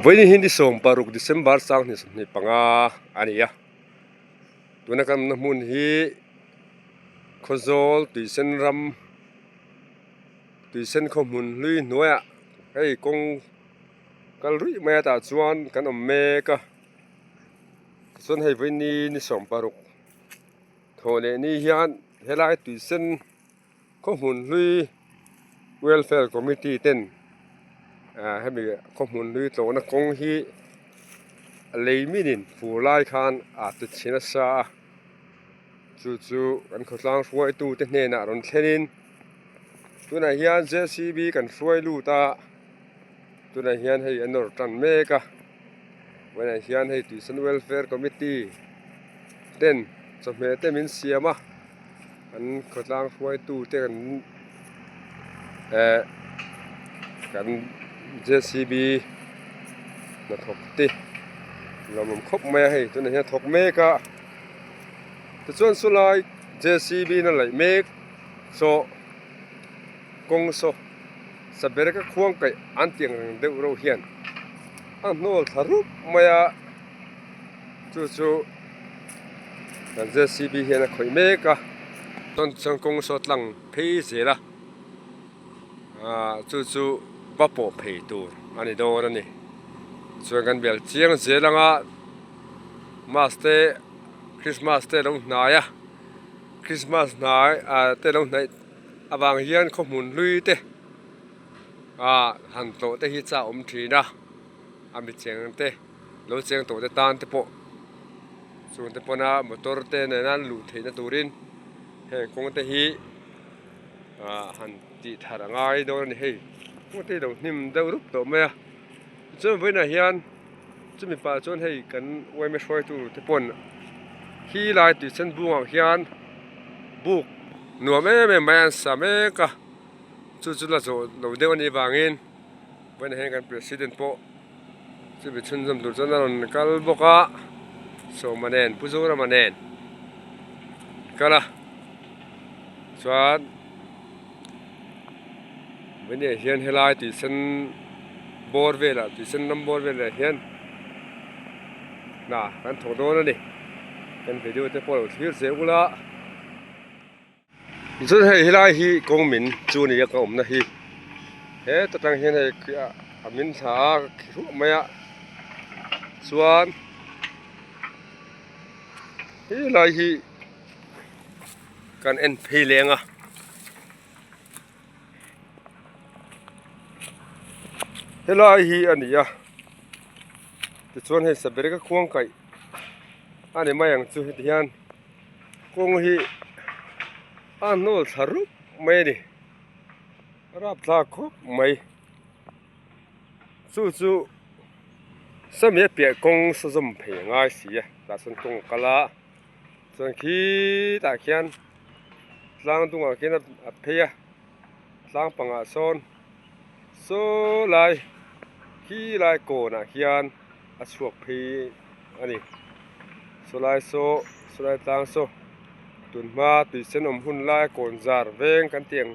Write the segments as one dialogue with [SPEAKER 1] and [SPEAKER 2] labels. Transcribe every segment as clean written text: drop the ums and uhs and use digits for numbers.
[SPEAKER 1] Vawiin hi ni 16 December 2025 a ni a, tuna kan awmna hmun hi Khawzawl Tuisen ram Tuisen khaw hmun hlui hnuaiah hei kawng kal ruih mai a tah chuan kan awm mek a, tichuan hei vawiin ni ni 16 thawh leh ni hian helai Tuisen Khaw hmun hlui welfare committee ten ah hemi khaw hmun hlui tlawhna kawng hi a lei minin fur lai khan a ti chhe nasa a chu chu kan khawtlang hruaitu te hnenah rawn thlenin tunah hian J C B kan hruai lut a tunah hian hei a nawr tan mek a tunah hian hei tuisan welfare committee ten chawhmeh te min siam a. An khawtlang hruaitu te kan eh kan JCB hnathawk te lawmawm khawp mai a hei tunah hian a thawk mek a tichuan sawlai JCB na laih mek saw kawng saw sabereka khuang kaih an tih ang reng deuh reuh hian a hnawl thla rup mai a. Chu chu kan JCB hian a khawih mek a chuan chuan kawng saw tlang phei zel a ahh chu chu va pawh phei tur a ni dawn a ni chuan kan bel chiang zel ang a mass te christmas te a lo hnai a christmas hnai ah te lo hnaih avang hian khaw hmun hlui te ah han tlawh te hi chah awm thin a. A mi cheng te lo cheng tawh te tan te pawh chung te pawna motor te nena luh theihna turin heng kawng te hi ah han tih thar a ngai dawn a ni hei kawng te hi lo hnim deuh rup tawh mai a tichuan vawiinah hian chumi pah chuan hei kan yma hruaitu te pawn khi lai tuichhan bungah hian buk nuam em em mai an sa mek a chu chu la zawh lo deuh a nih vangin. Vawiinah hian kan president pawh chumi chhunzawm tur chuan a rawn kal bawk a Sawma nen Pu Zorama nen kal a chuan vawiinah hian helai tui sen bawr velah tui sen ram bawr velah hian hna kan thawk dawn a ni kan video te pawh lo thlir zel ula. Chuan hei helai hi kawng min chu a ni a ka awmna hi heta tang hian hei a min thla a khi hruah mai a chuan helai hi kan en phei leng a. Helai hi a ni a tichuan hei sabereka khuang kaih a ni mai ang chu heti hian. Kawng hi a hnawl thla rup mai a ni rapthlak khawp mai chu chu sawmi a piah kawng saw zawm phei a ngai si a tah chuan kawng a kal a chuan khitah khian tlang dungah khian a phei a tlang pangah sawn saw lai khi lai kawnah khian a chhuak phei a ni sawlai saw sawlai tlang saw tunhma tui sen awm hun lai kawn zar veng kan tih ang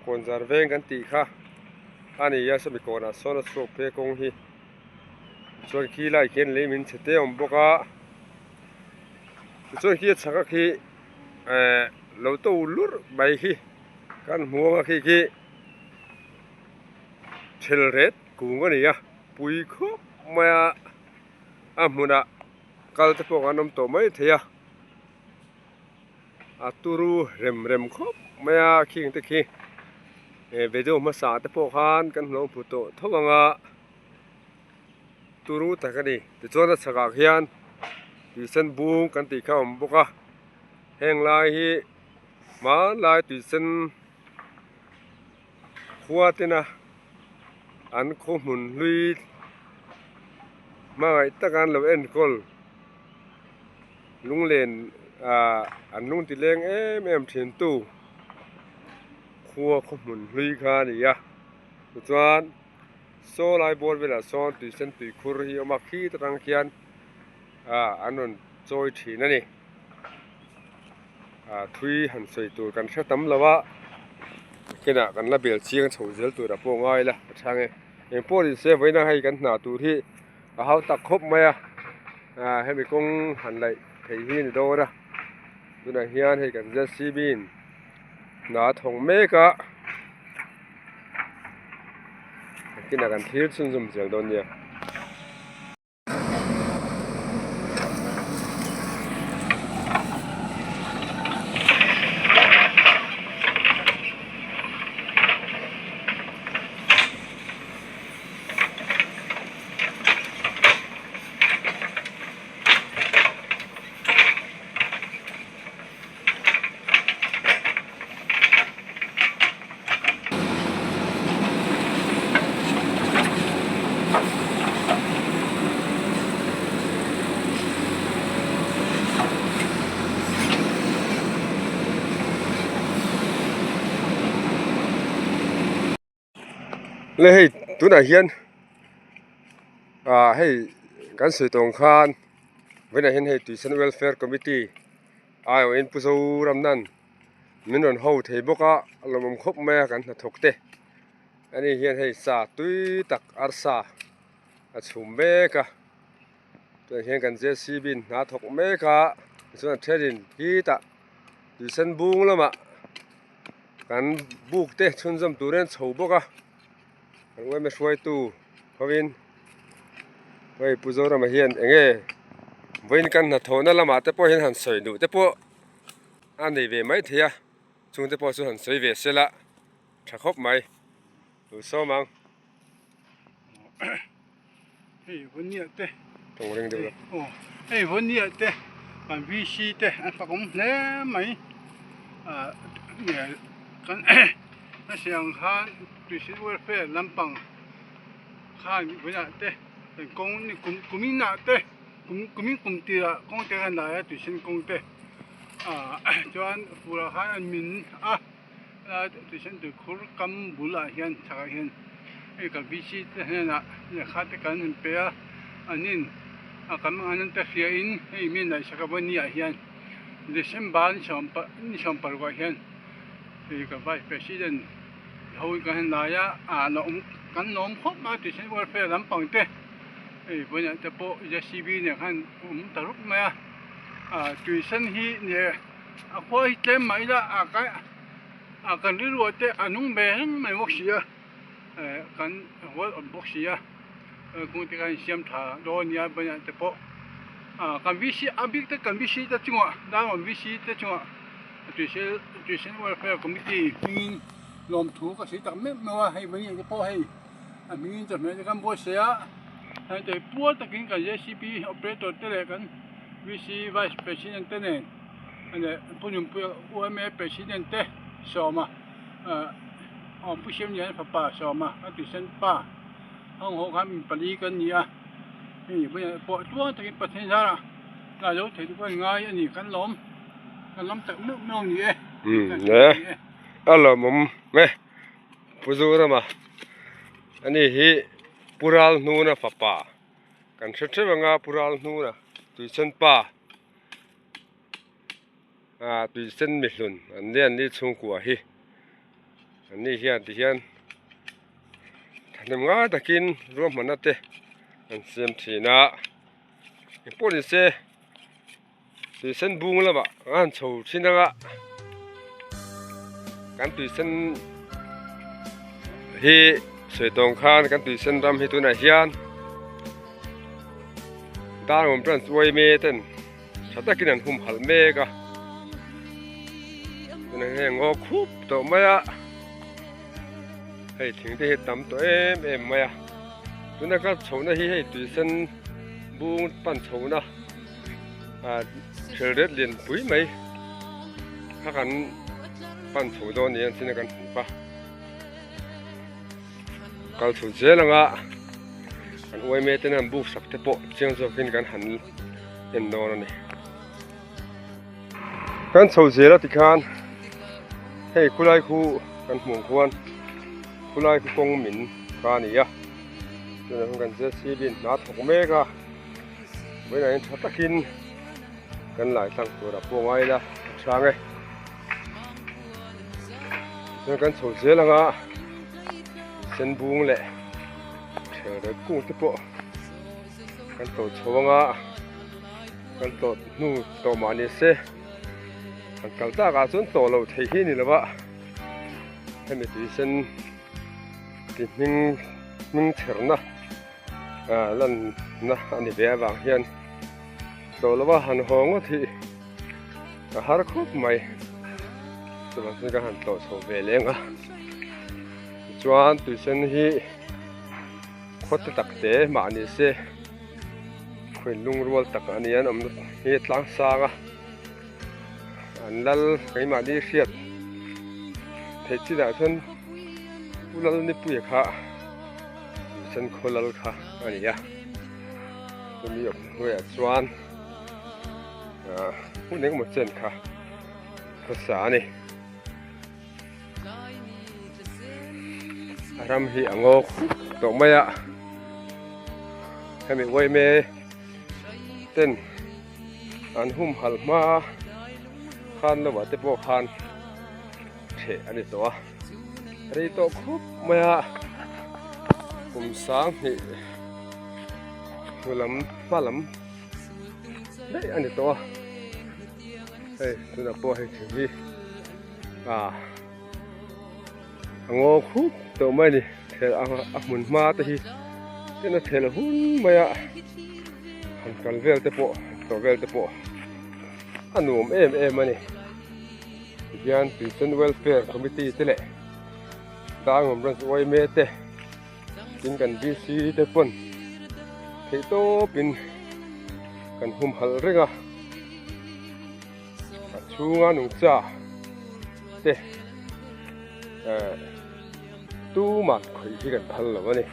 [SPEAKER 1] kawn zar veng kan tih kha a ni a sawmi kawnah sawn a chhuak phei a kawng hi chuan khi lai khian lei min chhe te a awm bawk a tichuan khi a chhak a khi eh lo to lurh mai hi kan hmu ang a khi khi thel ret kung a ni a. Pui khawp mai a a hmunah kal te pawh an awm tawh mai thei a a turu rem rem khawp mai a khing te khi eh video hmasa te pawh khan kan hlawm hmu tawh tho ang a turu tak a ni tichuan a chhakah khian tuisen bung kan tih kha a awm bawk a heng lai hi hmanlai tuisen Khua tena an khaw hmun hlui hmangaih taka an lo enkawl lunglen ah an lung ti leng em em thin tu khua khaw hmun hlui kha a ni a tichuan saw lai bawr velah sawn tui sen tui khur hi a awm a khi ta tang khian ah an rawn chawi thin a ni. Ah thui han sawi tur kan hre tam lo a kinah kan la bel chiang chho zel tur a pawh ngai la ka chhang e. Engpawh ni se vawiina hei kan hna tur hi a hau tak khawp mai a, ah hemi kawng han laih theih hi a ni dawn a, tunah hian hei kan JCB in hna a thawng mek a, nakinah kan thlir chhunzawm zel dawn nia. Le hei tunah hian ah hei kan sawi tawng khan vawiinah hian hei tuisan welfare committee aiawhin pu zoramnan min rawn ho thei bawk a a lawmawm khawp mai a kan hnathawk te ani hian hei sa tui tak arsa a chhum mek a tunah hian kan JCB in hna thawk mek a tichuan a thenin khitah tuisen bung lamah kan buk te chhunzawm turin an chho bawk a kan uaime hruaitu hovin hei Pu Zorama hian eng nge vawiin kan hnathawhna lamah te pawh hian han sawi duh te pawh a nei ve mai thei a chungte pawh chu han sawi ve sela tha khawp mai lo sawm ang.
[SPEAKER 2] Hei Vawnia te
[SPEAKER 1] Tawng ring deuh la.
[SPEAKER 2] Aw hei Vawnia te kan VC te an fak awm hle mai ah nge kan a siang khan Tuisin welfare lampang khan Vawnia te kan kawng kum kuminah te kum kumin kum tirah kawng te kan lai a Tuisin kawng te ah chuan furah khan an min a. Tuition tuikhur kam bulah hian chhakah hian hei kan VC te hnenah lehkha te kan han pe a an in a kan an te hria in hei mi ngaihsak a vawi ah hian December ni 16 ah hian hei ka vice president ho in kan han lai a ah lawm kan lawm khawp mai a tuition welfare lampang te hei vawiinah te pawh JCB nen khan awm ta rup mai a ah tuition hi nia. A khua hi tlem mah ila a kai a kan rilru te a nung ve reng mai bawk si a eh kan hual awm bawk si a kung te khan insiam tha dawn nia banah te pawh ah kan VC a bik te kan VC te chungah Diamond VC te chungah tuisel tuisel welfare committee hmingin lawmthu ka sawi tak meuh meuh a hei vawiin te pawh hei a hmingin chawhmeh te kan buatsaih a hei te pual takin kan JCB operator te leh kan VC vice president te nen. Pu Nunpuia UMA President te sawma Pu Siamliana fapa sawma a tuisan pa ang ho khan mi pali kan ni a, hei vawiin pawh tluang takin Pathian zarah tlai lo thei duh kan ngai a ni kan lawm kan lawm tak meuh meuh ni e.
[SPEAKER 1] Umm a lawmawm e Pu Zorama ani hi Pu Ralhnuna fapa kan hre theuh anga Pu Ralhnuna tuisan pa. Ah tui sen mi hlun an ni an ni chhungkua hi an ni hian ti hian thahnem ngai takin ruahmanna te an siam thin a engpawh ni se tui sen bung lamah an han chho thin anga kan tui sen hi sawi tawng khan kan tui sen ram hi tunah hian dar awm tan chuai me ten tha takin an humhalh mek a tunah hian ngaw khup tawh mai a hei thing te hi tam tawh em em mai a tuna ka chhohna hi hei tui sen bung pan chhohna ah thil ret lian pui mai kha kan pan chho dawn niin an sin a kan hmuh a. Kal chho zel anga kan uaime ten an buk sak te pawh chiang zawkin kan han en dawn a ni. Kan chho zel a tikhan hei khulai khu kan hmuh ang khuan khulai khu kawng min kha a ni a tunah hian kan JCB in hna thawk mek a vawiinah hian tha takin kan lai tlang tur a pawh ngai ila a chhang e. Chuan kan chho zel anga sen bung leh. Thelret kung te pawh kan tawh chho anga kan tawh hnu tawh mah ni se han kal tak ah chuan tawh loh theih hi a ni lo a hemi tui sen ti hming hming chherna ah lanna a ni ve avang hian tawh lo a han haw ngawt hi a har khawp mai chuvang chuan ka han tlawh chho ve leng a tichuan tui sen hi. Khaw te tak te mah ni se khawi lungrual tak a ni an awm hi tlang sang a an lal keimahni hriat theih chinah chuan Pu Lalnipuia kha Tuisen khaw lal kha a ni a chumi awm hnuaiah chuan ah hmun engemaw chen kha khawsa a ni. A ram hi a ngawk tawh mai a hemi uaime ten an humhalh hma khan lo ah te pawh khan ṭheh a ni tawh a rei tawh khawp mai a kum 2000 hnu lam hma lam daih a ni tawh a hei tunah pawh hei thing hi. A ngaw khup tawh mai a ni thel a hmun hma te hi tin a thel hun mai a han kal vel te pawh han tawh vel te pawh a nuam em em a ni tihian tuichen welfare committee te leh tlangawm branch yma te tin kan VC te pawn theih tawpin kan humhalh reng a. A chhunga nungcha te eh tumah khawih hi kan phal lo a ni.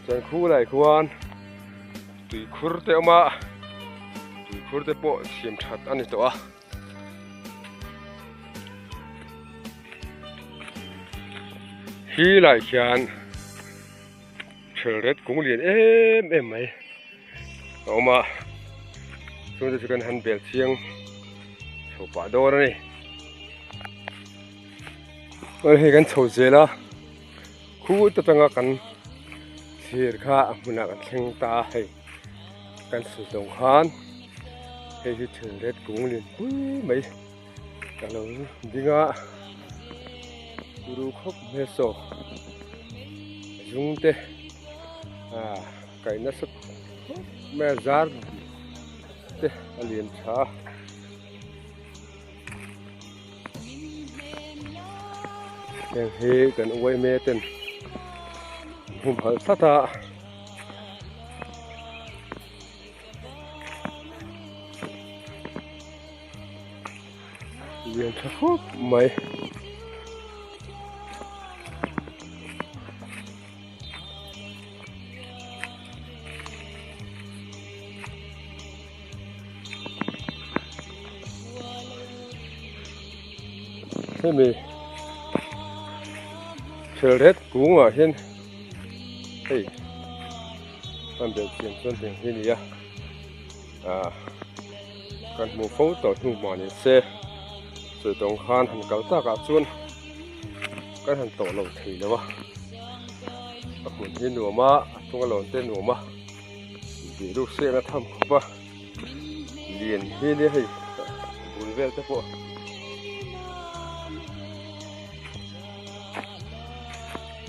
[SPEAKER 1] Chuan khulai khuan tuikhur te awm a, tuikhur te pawh siam that a ni tawh a. Hi lai khian Thelret kung lian em em mai a awm a chungte chu kan han bel chiang chho pah dawn a ni chuan hei kan chho zel a khut atanga kan thlir kha a hmunah kan thleng ta a hei kan chhun zawng khan hei hi thelret kung lian pui mai ka lo ding a turu khawp mai saw a zung te ah kaih nasa khawp mai a zar te a lian tha a. Heng hi kan uaime ten an humhalh tlat a. Lian tha khawp mai. Hemi thelret kungah hian hei an belhchian chuan heng hi a ni a. Ah kan hmuh fo tawh hnu mah ni se sawi tawng khan han kal tak ah chuan kan han tawh lo thei lo a a hmun hi nuam a a chunga lawn te nuam a bihruk siakna tham khawp a lian hi nia hei bul vel te pawh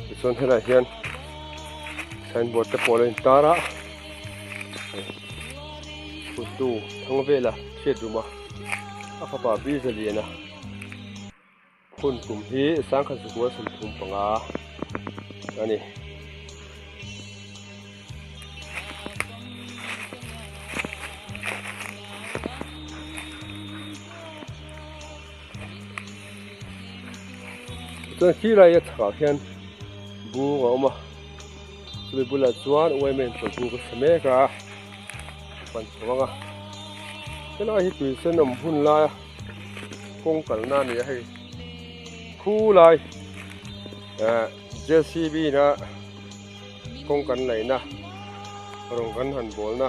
[SPEAKER 1] tichuan helaiah hian signboard te pawh a lo intar a. Kuttu thang vela hriat rum a, a fapa Biza Liana hun kum hi 1935 a ni. Chuan khi laia chhakah khian bung a awm a. Chumi bulah chuan uaime in chawlhbuk a sa mek a, pan chho ang a. Helai hi tui sen awm hun laia kawng kalna a ni a hei. Khu lai eh JCB na kawng kan laihna rawng kan han bawlna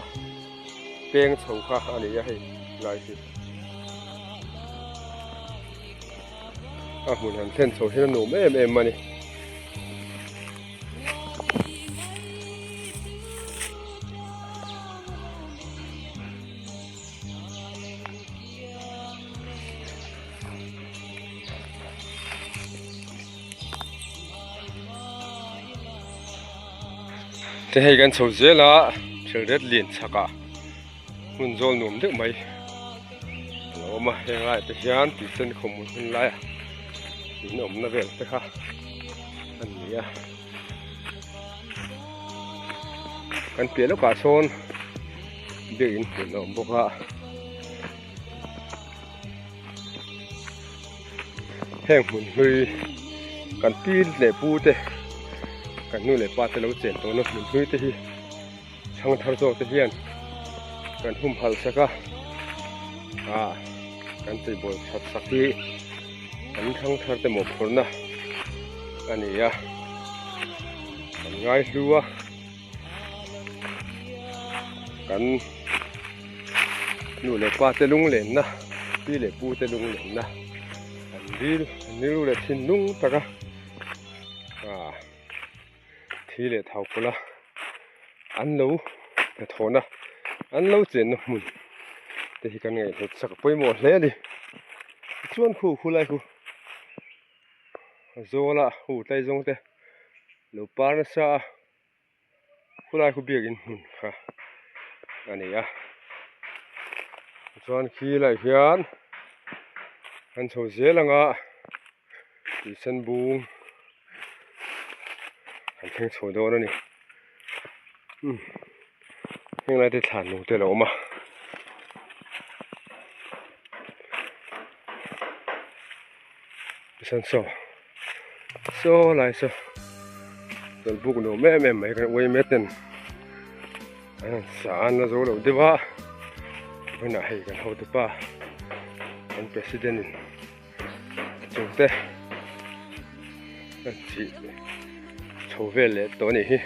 [SPEAKER 1] peng chho kha a ni a hei lai hi. A hmun han thlen chho hian a nuam em em a ni. Te hei kan chho zel a thil ret lian chhakah hmun zawl nuam deuh mai a lo awm a heng laiah te hian tui sen khawmul hun laia in awmna vel te kha a ni a kan piah lawkah sawn biakin hmun a awm bawk a. Heng hmun hlui kan pi leh pu te kan nu leh pa te lo chen tawhna hmun hlui te hi chhang thar zawk te hian kan humhalh sak a ah kan cheibawl that sak hi kan thlang thar te mawhphurhna a ni a kan ngaihlu a. Kan nu leh pa te lunglenna pi leh pu te lunglenna an ril an rilru leh thinlung taka ah thi leh thau pawlh a an lo hnathawhna an lo chenna hmun te hi kan ngaihhlut chak a pawimawh hle a ni tichuan khu khulai khu zawla hu tlai zawng te lo par nasa a. Khulai khu biakin hmun kha a ni a tichuan khi lai hian an chho zel ang a tui sen bung an thleng chho dawn a ni umm heng lai te thlan lung te a lo awm a. Saw saw lai saw chawlh buk nuam em em mai kan uai met ten an han sa a an la zo lo deuh a vawiinah hei kan hotupa kan president in a chung te a chih chho vel leh tawh a nih hi.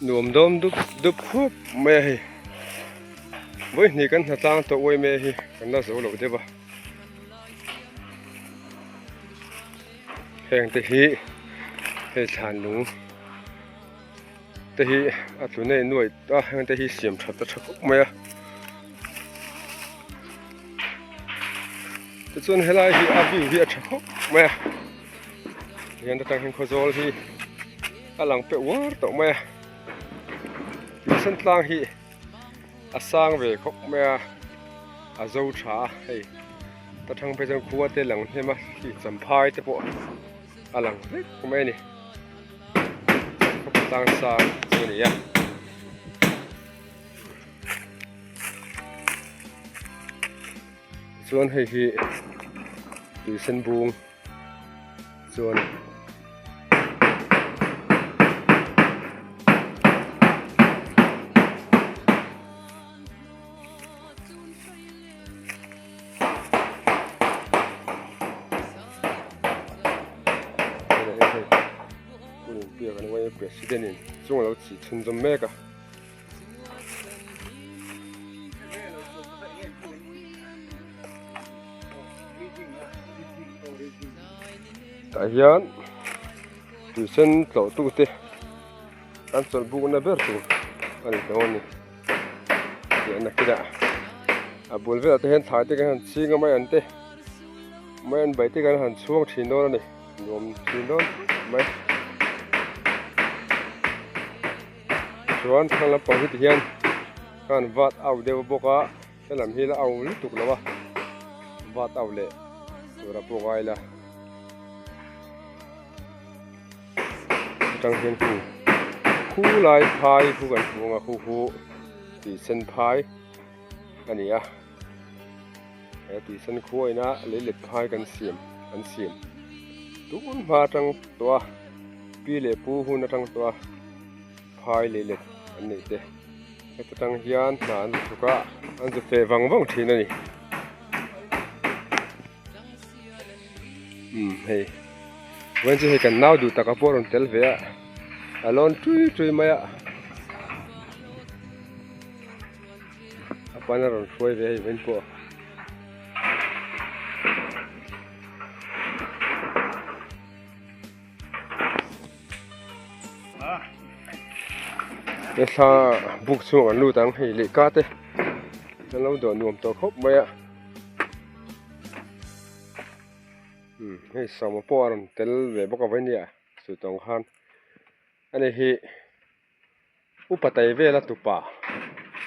[SPEAKER 1] Nuam dawm dup dup khup mai a hei vawi hnih kan hnatlang tawh uai mai a hi kan la zo lo deuh a heng te hi hei thlan lung te hi a tlu nei nuai a heng te hi siam that a tha khawp mai a tichuan helai hi a view hi a tha khawp mai a hian atang hian khawzawl hi a lang peuh uar tawh mai a tihsan tlang hi a sang ve khawp mai a a zo tha a hei ta thang phei chuan khua te lang hnem a khi champhai te pawh a lang vek mai a ni khawpui tlang sang chu a ni a. Chuan hei hi tui sen bung chuan president in chung alo chih chhunzawm mek a. Tah hian tui sen tlawh tu te an chawlh bukna ber tur a ni dawn a ni tih nakinah a bul velah te hian thlai te kan han ching a mai an te mai an bai te kan han chhuang thin dawn a ni nuam thin dawn mai. Chuan thlang lampang hi ti hian khan vat au deuh bawk a helam hi la au lutuk lo a vat au leh tur a pawh ngai la atang hian khu khu lai phai khu kan hmu ang a khu khu tih sen phai a ni a he tih sen khuaina lei let phai kan siam an siam tun hma atang tawh a. Pi leh pu hun atang tawh a phai leh let an neih te heta tang hian hna an zu chhuk a an zu feh vang vang thin a ni umm hei vawiin chu hei kan nau duh taka pawh a rawn tel ve a a lawn tui tui mai a a pan a rawn hruai ve hei vawiin pawh. He thla buk chhung an lut ang hei lehka te an lo dawh nuam tawh khawp mai a. Umm hei sawma pawh a rawn tel ve bawk a vawinia chu tawng khan ani hi upa tai vela tupa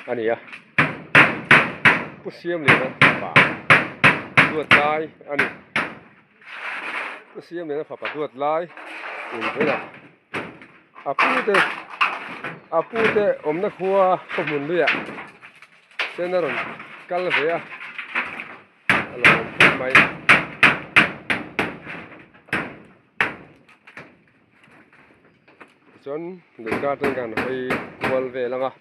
[SPEAKER 1] a ni a pu Siamliana fapa duat lai a ni pu Siamliana fapa duat lai in bulah a pu te a pu te awmna khua khawhmun luiah chen a rawn kal ve a. A lo awm khawp mai. Tichuan lui kar chuan kan hawi kual vel ang a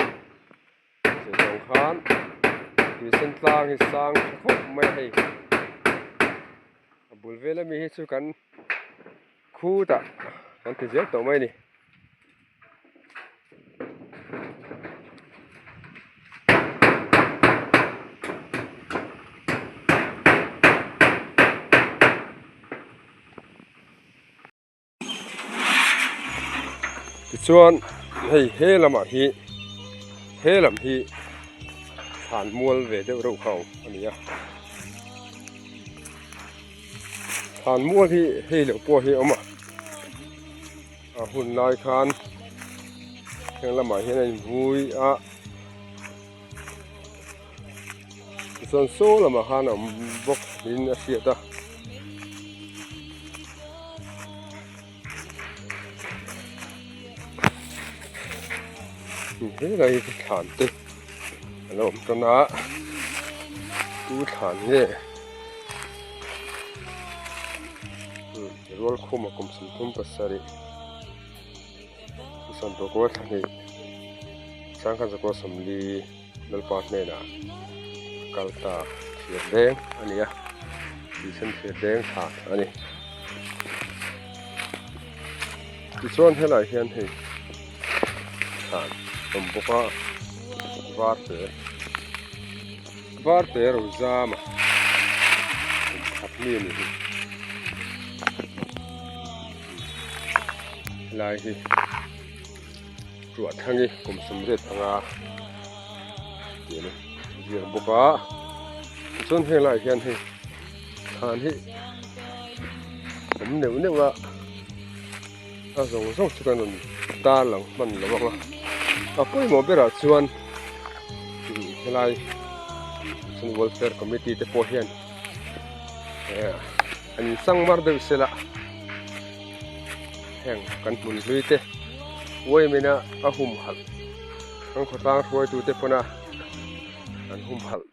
[SPEAKER 1] chu zawng khan tui sen tlang hi sang tha khawp mai a hei a bul vel ami hi chu kan khutah kan ti zel tawh mai a ni. Tichuan hei he lamah hi he lam hi thlan mual ve deuh reuh kha a ni a thlan mual hi hei loh pawh hi a awm a. A hun lai khan heng lamah hian a invui a tichuan saw lamah khan a awm bawk niin a hriat a. Helai hi thlan te a lo awm tan a tu thlan nge Rual khuma kum 37 sawmpakua thla hnih sangkhat zakua sawmli Lalpa hnenah a kal ta thir deng a ni a tihsen thir deng thla a ni tichuan helaiah hian hei thlan awm bawk a var te var te ro zam a kum khat mi a ni hi helai hi Ruahthangi kum sawmriat panga tih a ni ziak bawk a tichuan heng laiah hian hei thlan hi awm neuh neuh a a zawng zawng chu kan rawn tar lang hman lo ang a a pawimawh berah chuan helai chuan welfare committee te pawh hian an insang mar deuh sela heng kan hmun hlui te uaimena a humhalh kan khawtlang hruaitu te pawna an humhalh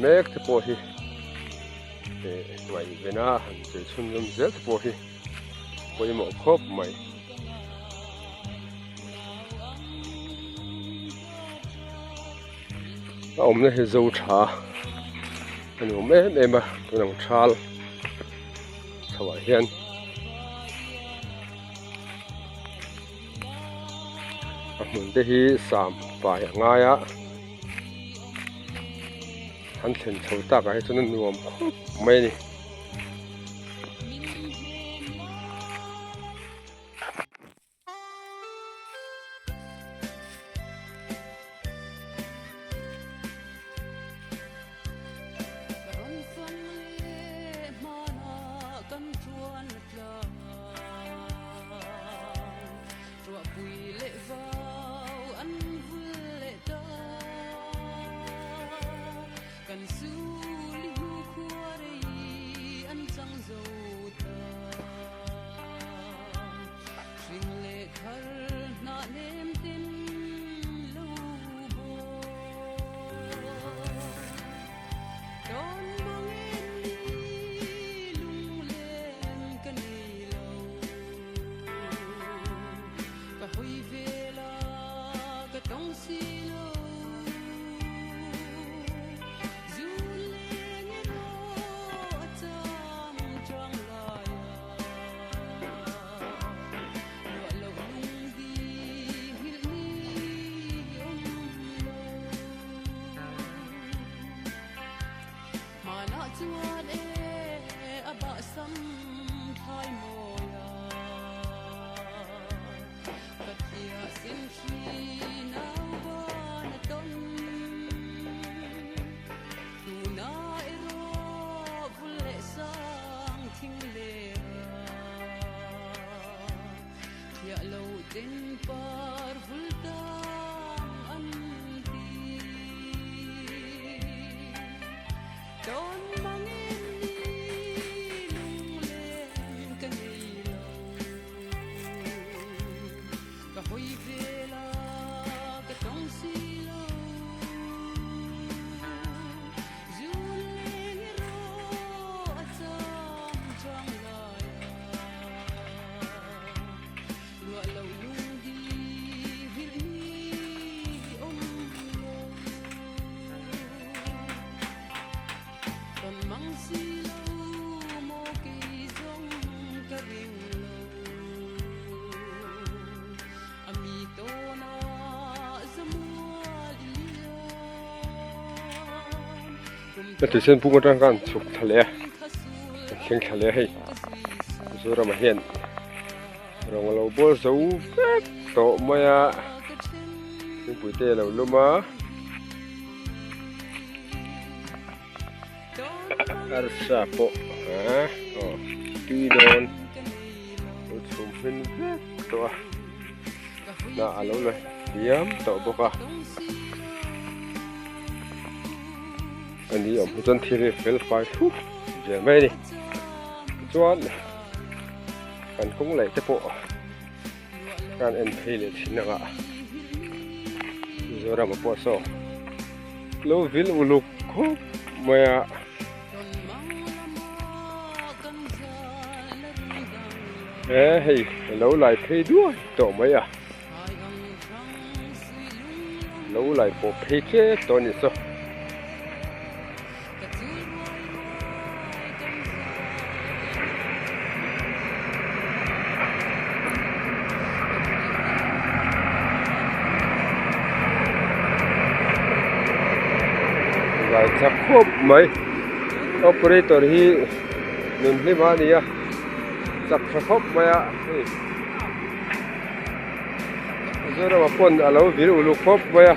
[SPEAKER 1] mek te pawh hi eh ngaihvena han chei chhunzawm zel te pawh hi pawimawh khawp mai. A awmna hi zo tha a ni awm em em a tunang thal chho ah hian a hmun te hi sam fai a ngai a an thlen chho tak ah hi chuan a nuam khawp mai a ni. Ka tuisen pum atang khan chhuk thla leh a kan thleng thla leh a hei Mizoramah hian rawng a lo bawl zo vek tawh mai a thingpui te a lo lum a. Arsa pawh aaa aw tui dawn lo chhum hmin vek tawh a hnah a lo la diam tawh bawk a ani awm hi chuan thil hi fel fai thlup zel mai a ni tichuan kan kawng laih te pawh kan en phei leh thin ang a Mizoram ah pawh saw lo vil uluk khawp mai a. He hei lo lai phei duai tawh mai a lo lai pawh phei tep tawh a ni saw. Zai chak khawp mai operator hi nun hlim a ni a chak tha khawp mai a hei Mizoram ah pawn a lo vir uluk khawp mai a.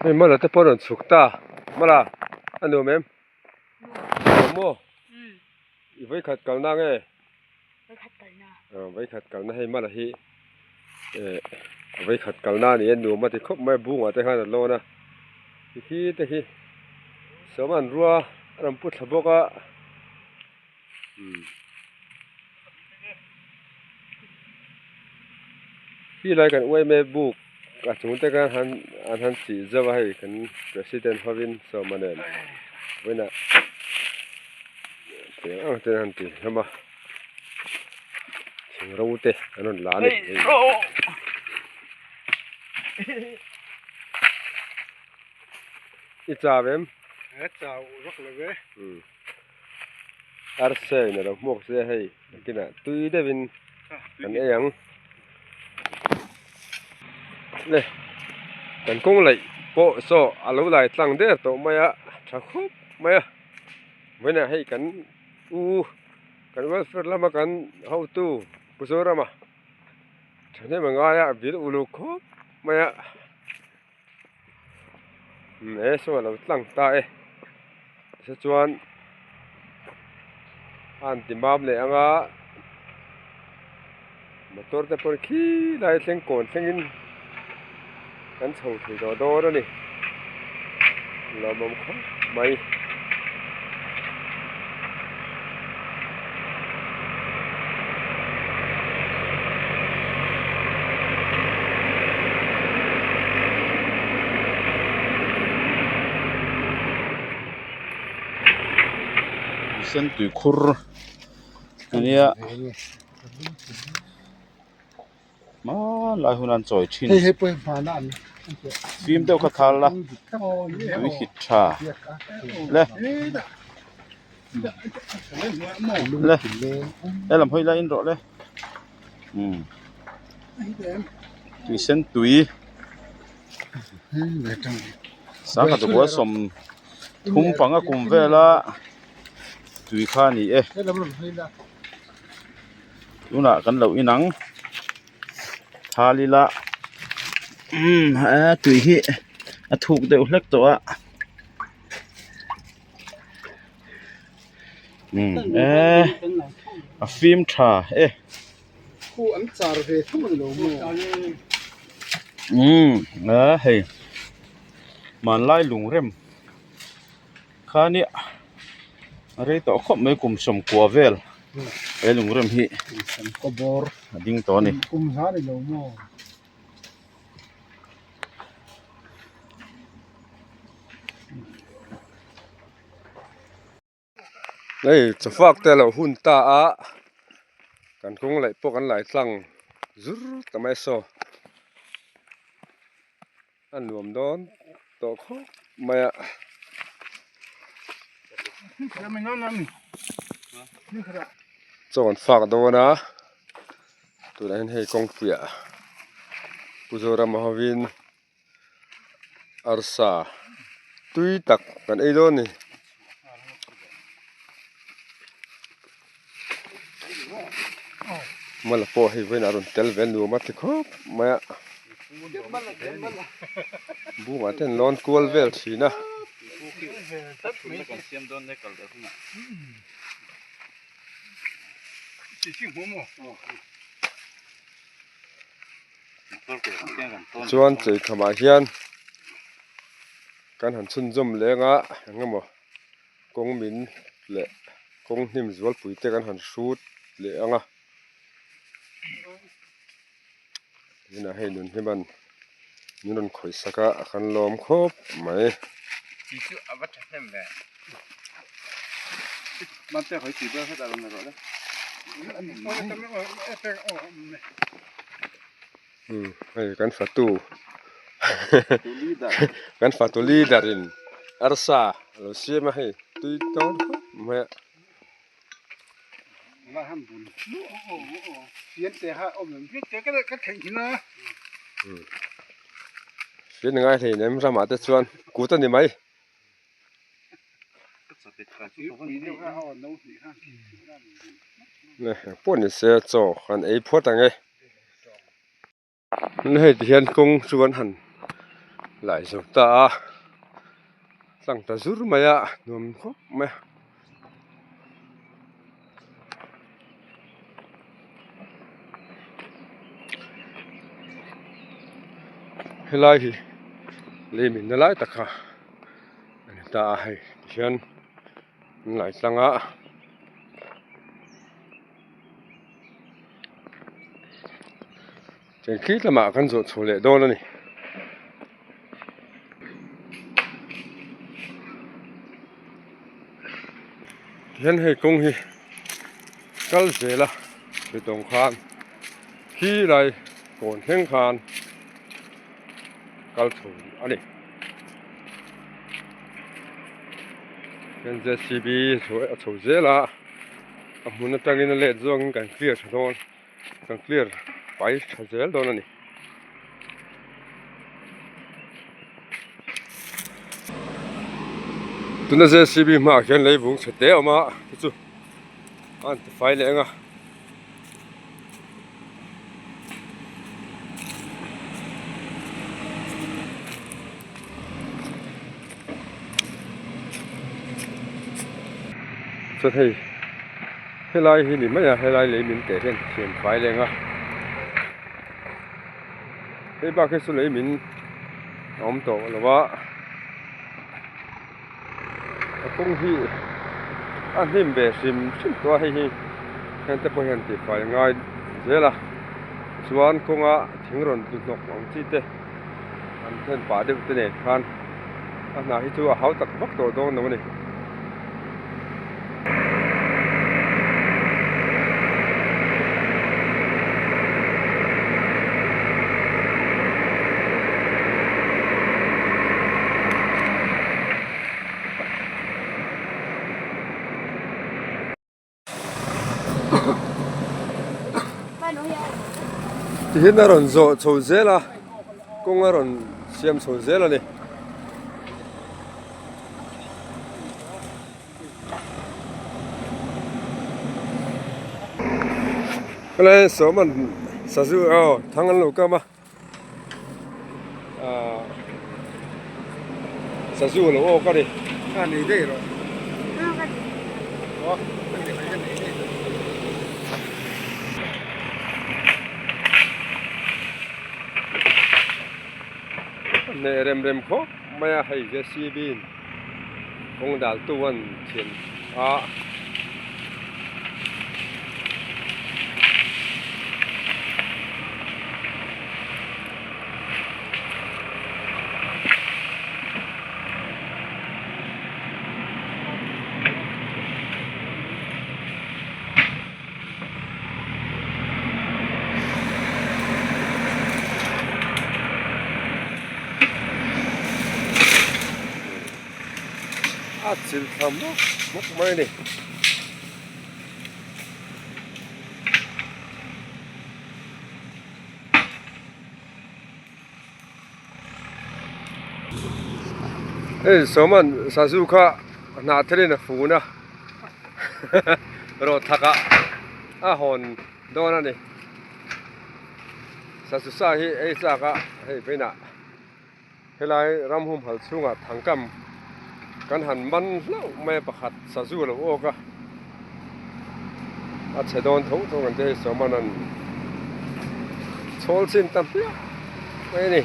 [SPEAKER 1] Hei mala te pawh a rawn chhuk ta mala a nuam em nuam maw i vawikhat kalna nge vawikhat kalna hei mala hi eh vawikhat kalna a ni a nuam a ti khawp mai a bungah te khan a lawn a tikhi te khi sawm an rua a rawn pu thla bawk a Khi lai kan uaime buk a chung te khan han an han chih zauh a hei kan president hovin sawma nen vawiinah thing ang ten han ti hlawm a thing ro te an rawn la a ni hei. I chau em?
[SPEAKER 2] Chau vak lo ve.
[SPEAKER 1] Arsa in a lo hmuak che a hei nakinah tui deuhin kan ei ang le kan kawng laih pawh saw a lo lai tlang der tawh mai a tha khawp. mai a vawiinah hei kan u kan welfare lama kan hotu Pu Zorama thahnem a ngai a vil uluk khawp mai a he saw a lo tlang ta e tichuan a han ti mam leh ang a motor te pawh khi lai thleng kawn thlengin kan chho thei tawh dawn a ni lawmawm khawp mai.
[SPEAKER 3] Sen tui khur ania hmanlai hun an chawi thin fim deuh kha thal la tui hit tha le le helam hawi lai in rawh le umm tui sen tui sangha pakua sawm thum panga kum vela tui kha a ni e tunah kan lo inang thal ila umm a tui hi a thuk deuh hlek tawh a umm eee a fim tha e umm a hei hmanlai lungrem Khani a rei tawh khawp mai kum sawmkua vel he lungrem hi a ding tawh a ni.
[SPEAKER 1] Hei chawfak te a lo hun ta a kan kawng laih pawh kan lai tlang zur ta mai saw. A nuam dawn tawh khawp mai a. Chaw an fak dawn a tunah hian hei kawngpuiah Pu Zorama hovin arsa tui tak kan ei dawn a ni. Mala pawh hei vawiin a rawn tel ve nuam a ti khawp mai a bungah te an lawn kual vel thin a. Chuan cheikhamah hian kan han chhunzawm leng a eng emaw. Kawng min leh kawng hnim zualpui te kan han hrut leh ang a tunah hei nun himan min rawn khawih sak a a kan lawm khawp mai. Hei kan fatu kan fatu leader in arsa a lo siam a hei tui dawn khawp mai a. Fian ngai hleinem ramah te chuan kut a ni mai. Pawh ni se chaw kan ei phawt ang e. Hei ti hian kawng chu an han lai zo ta a tlang ta zur mai a nuam khawp mai a. Helai hi lei minna lai tak kha a ni ta a hei tihian an lai tlang a. Chengkhit lamah kan zawh chho leh dawn a ni. Tihian hei kawng hi kal zel a hritawng khan khi lai kawn thleng khan kal chho a ni. Hian J C B a chho zel a a hmun atangin a let zawngin kan clear tha dawn. Kan clear fai tha zel dawn a ni. Tuna JCB hmaah khian lei vung chhe te a awm a chu chu a han tifai leh ang a. Chuan hei helai hi ni mai a helai lei min teh hian thiam fai leh ang a hei bak hi chu lei min a awm tawh lo a a kawng hi a hnim ve hrim hrim tawh a hei hi heng te pawh hian tihfai a ngai zel a chuan kawnga thing rawn tlu hnawk ang chi te an then pah deuh te nen khan a hna hi chu a hau tak vak tawh dawn lo a ni. Tihian a rawn zawh chho zel a kawng a rawn siam chho zel a ni. Helai sawm an sazu aw thang an lo kam a ahh sazu a lo awk a ni. Hneh rem rem khawp mai a hei JCB in kawng dal tu an thian a. A chil thla mawk mawk mai a ni. Hei sawman sazu kha hnah thelin a fun a rawh thak ah a hawn dawn a ni sazu sa hi ei chak a hei vawiinah helai ram humhal chhungah thangkam kan han man hlauh mai a pakhat sazu a lo awk a a chhe dawn tho tho kan tih hei sawman an chhawl chin ta hmiah mai a ni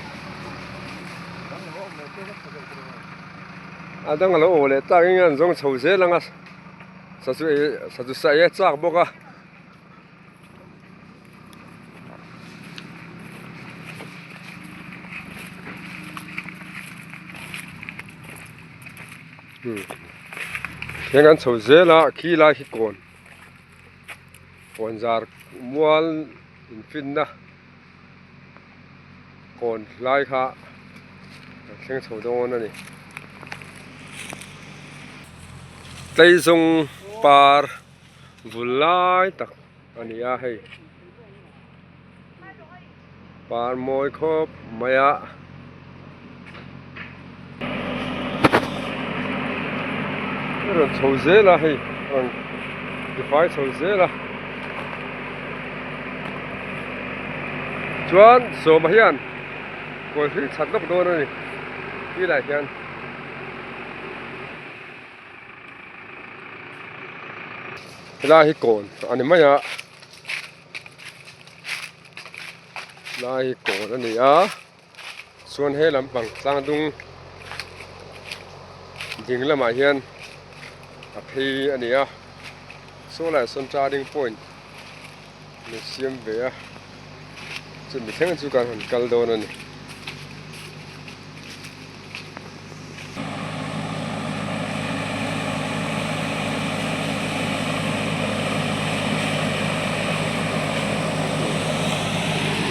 [SPEAKER 1] a dang a lo awh leh tak in an zawng chho zel ang a sazu ei sazu sa ei a chak bawk a. Thleng an chho zel a khi lai hi kawn kawn zar mual infinna kawn lai kha an thleng chho dawn a ni tleizawng par vul lai tak a ni a hei par mawi khawp mai a. A rawn chho zel a hei a rawn tifai chho zel a chuan sawma hian kawi hlui that lawk dawn a ni tilai hian. Helai hi kawn a ni mai a helai hi kawn a ni a chuan he lampang tlang dung ding lamah hian a phei a ni a saw laiah sawn turning point an siam ve a chumi thleng chu kan han kal dawn a ni.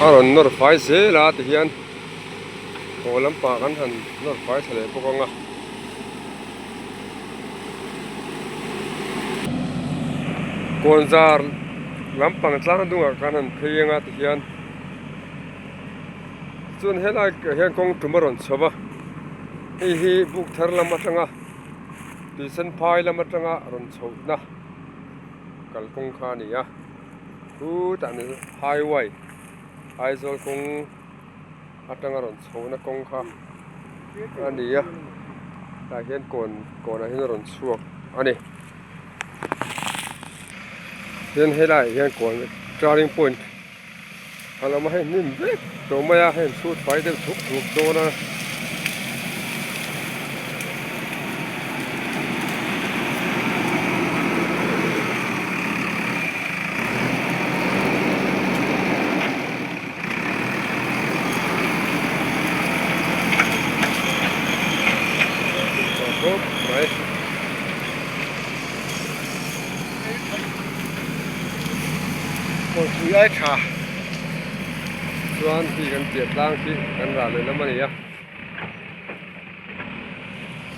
[SPEAKER 1] A rawn nawr fai zel a tihian haw lampang kan han nawr fai thla leh bawk ang a. Kawnzar lampang tlang dungah khan han phei ang a tihian chuan helai ah hian kawng tum a rawn chho va hei hi buk thar lam atanga. Tuisen phai lam atanga rawn chhohna kalkawng kha a ni a, khutah ni highway Aizawl kawng atanga rawn chhohna kawng kha a ni a, tah hian kawn kawnah hian a rawn chhuak a ni. Tin helaiah hian kawn turning point a lo awm a, hei hnim vek tawh mai a, hei an chhut fai deuh thuk thuk dawn a. Khawp mai.
[SPEAKER 2] Kawrpui ai tha
[SPEAKER 1] chuan khi kan piah tlang khi kan rah leh lam a ni a.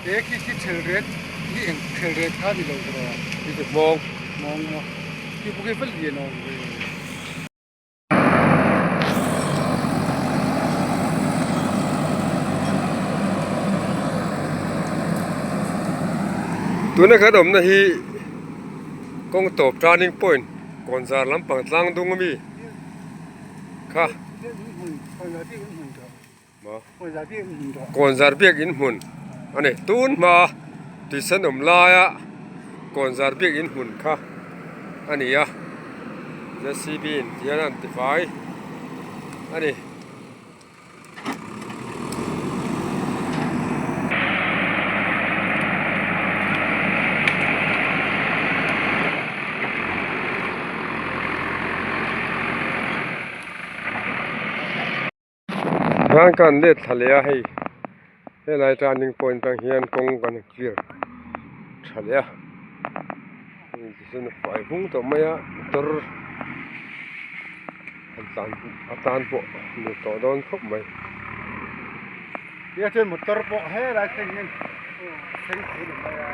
[SPEAKER 2] He khi khi thel ret hi eng thel ret kha ni lo tawh a.
[SPEAKER 1] Khi chu hmawng.
[SPEAKER 2] Hmawng maw. Khi pawh khi va lian awm ve.
[SPEAKER 1] Tuna kan awmna hi kawng tawp turning point kawnzar lampang tlang dung ami kha kawnzar biak in hmun a ni tun hma tuisan awm laia kawnzar biak in hmun kha a ni a J C B in tihian a an tifai a ni. Hian kan let thla leh a hei helai turning point atang hian kawng kan clear tha leh a tichuan a fai vung tawh mai a motor an tlan a tan pawh a ni tawh dawn khawp mai.
[SPEAKER 2] Tia chuan motor pawh helai thleng hian thleng thei ni mai a.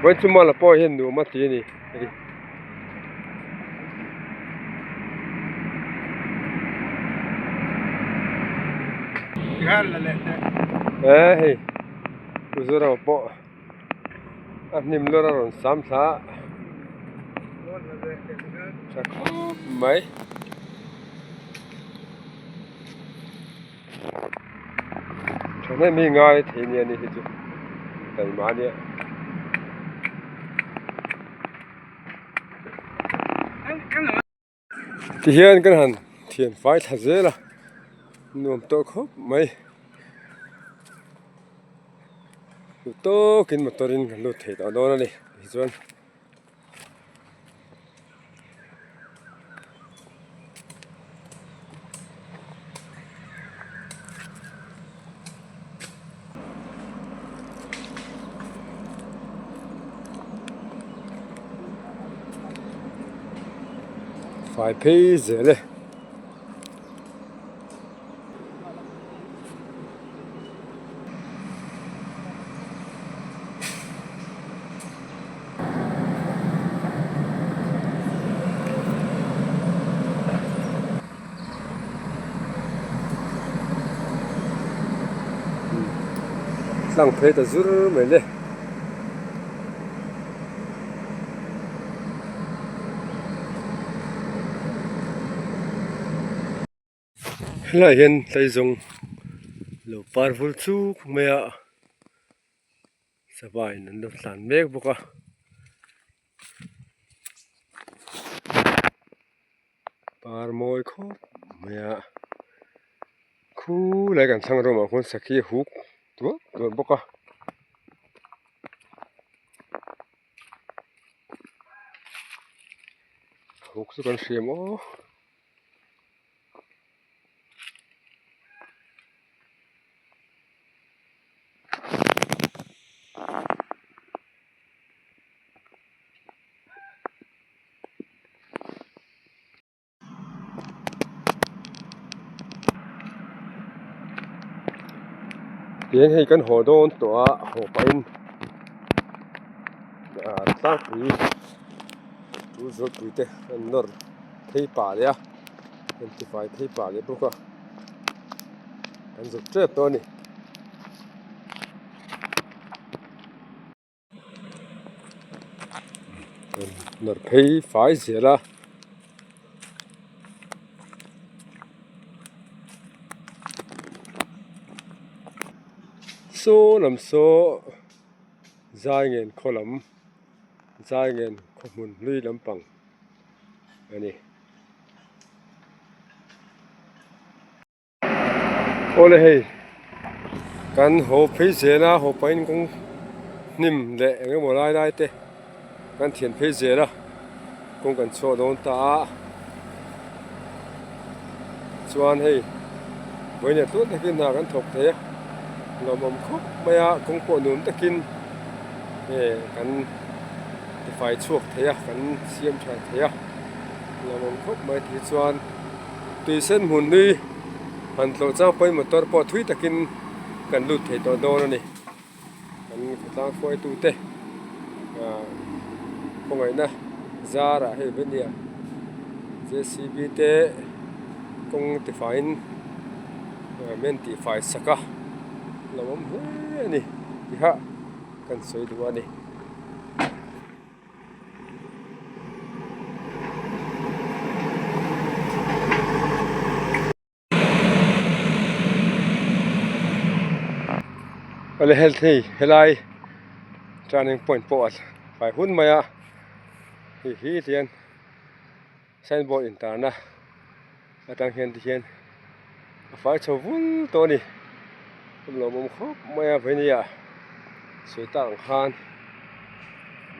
[SPEAKER 1] Vawichumala pawh hian nuam a ti a ni hei. He hei Mizoram pawh a hnim lawr a rawn sam thla a tha khawp mai. Thahnem hi ngai thei nia ni hi chu taima ania. Tihian kan han thian fai thla zel a nuam tawh khawp mai duh tawkin motor in kan lut thei tawh dawn a ni tichuan. Fai phei zel e. Tlang phei ta zur mai le. Helaiah hian tleizawng lo par vul chuk mai a sava in an lo tlan mek bawk a. Par mawi khawp mai a khulai kan thlang rawmah khuan sakhi a huk tual tual bawk a. Huk chu kan hria maw. Tihian hei kan haw dawn tawh a haw pahin. Ah tlangpui tul zawlpui te an nawr phei pah leh a an tifai phei pah leh bawk a an zuk tep tawh a ni. Nawr phei fai zel a. Saw lam saw zai ngen khaw lam zai ngen khaw hmun hlui lampang a ni. Awle hei kan haw phei zel a haw pahin kawng hnim leh eng emaw lai lai te kan thian phei zel a kawng kan chhuah dawn ta a chuan hei vawiin ah tluang takin hna kan thawk thei a lawmawm khawp mai a kawng pawh nuam takin eh kan tifai chhuak thei a kan siam tha thei a lawmawm khawp mai ti chuan. Tui sen hmun hi han tlawh chang pawhin motor pawh thui takin kan lut thei tawh dawn a ni. Kan khawtlang hruaitute ah khawngaihna zarah hei ve nia J C B te kawng tifaiin men tihfai sak a lo awm hle a ni tihah kan sawi duh a ni. Awle health hei helai turning point pawh a fai hun mai a hei hi hian signboard intarna atang hian tikhian a fai chho vul tawh a ni a lawmawm khawp mai a vawini ah sawi tak ang khan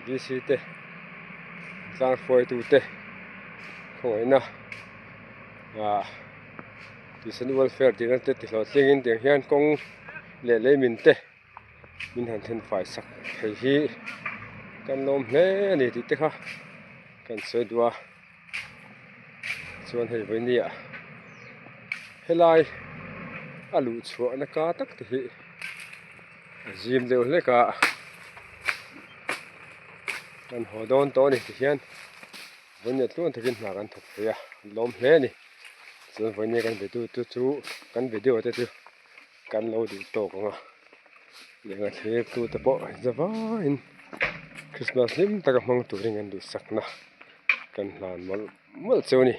[SPEAKER 1] D C te tlang hruaitu te khawngaihna ah tuisan welfare tih na te ti hlawhtlingin tiang hian kawng leh leimin te. Min han then fai sak thei hi kan lawm hle a ni tih te kha kan sawi duh a chuan hei vawiin ah helai a luh chhuah na ka tak te hi a zim deuh hlek a kan haw dawn tawh a ni tihian vawiin ah tluang takin hna kan thawk thei a lawm hle a ni chuan vawiin kan video te chu kan video te chu. Kan lo duh tawk ang a, lehkha thlir tu te pawh za vaiin Christmas hlim taka hmang turin kan duhsakna kan hlan mawlh mawlh cheu a ni.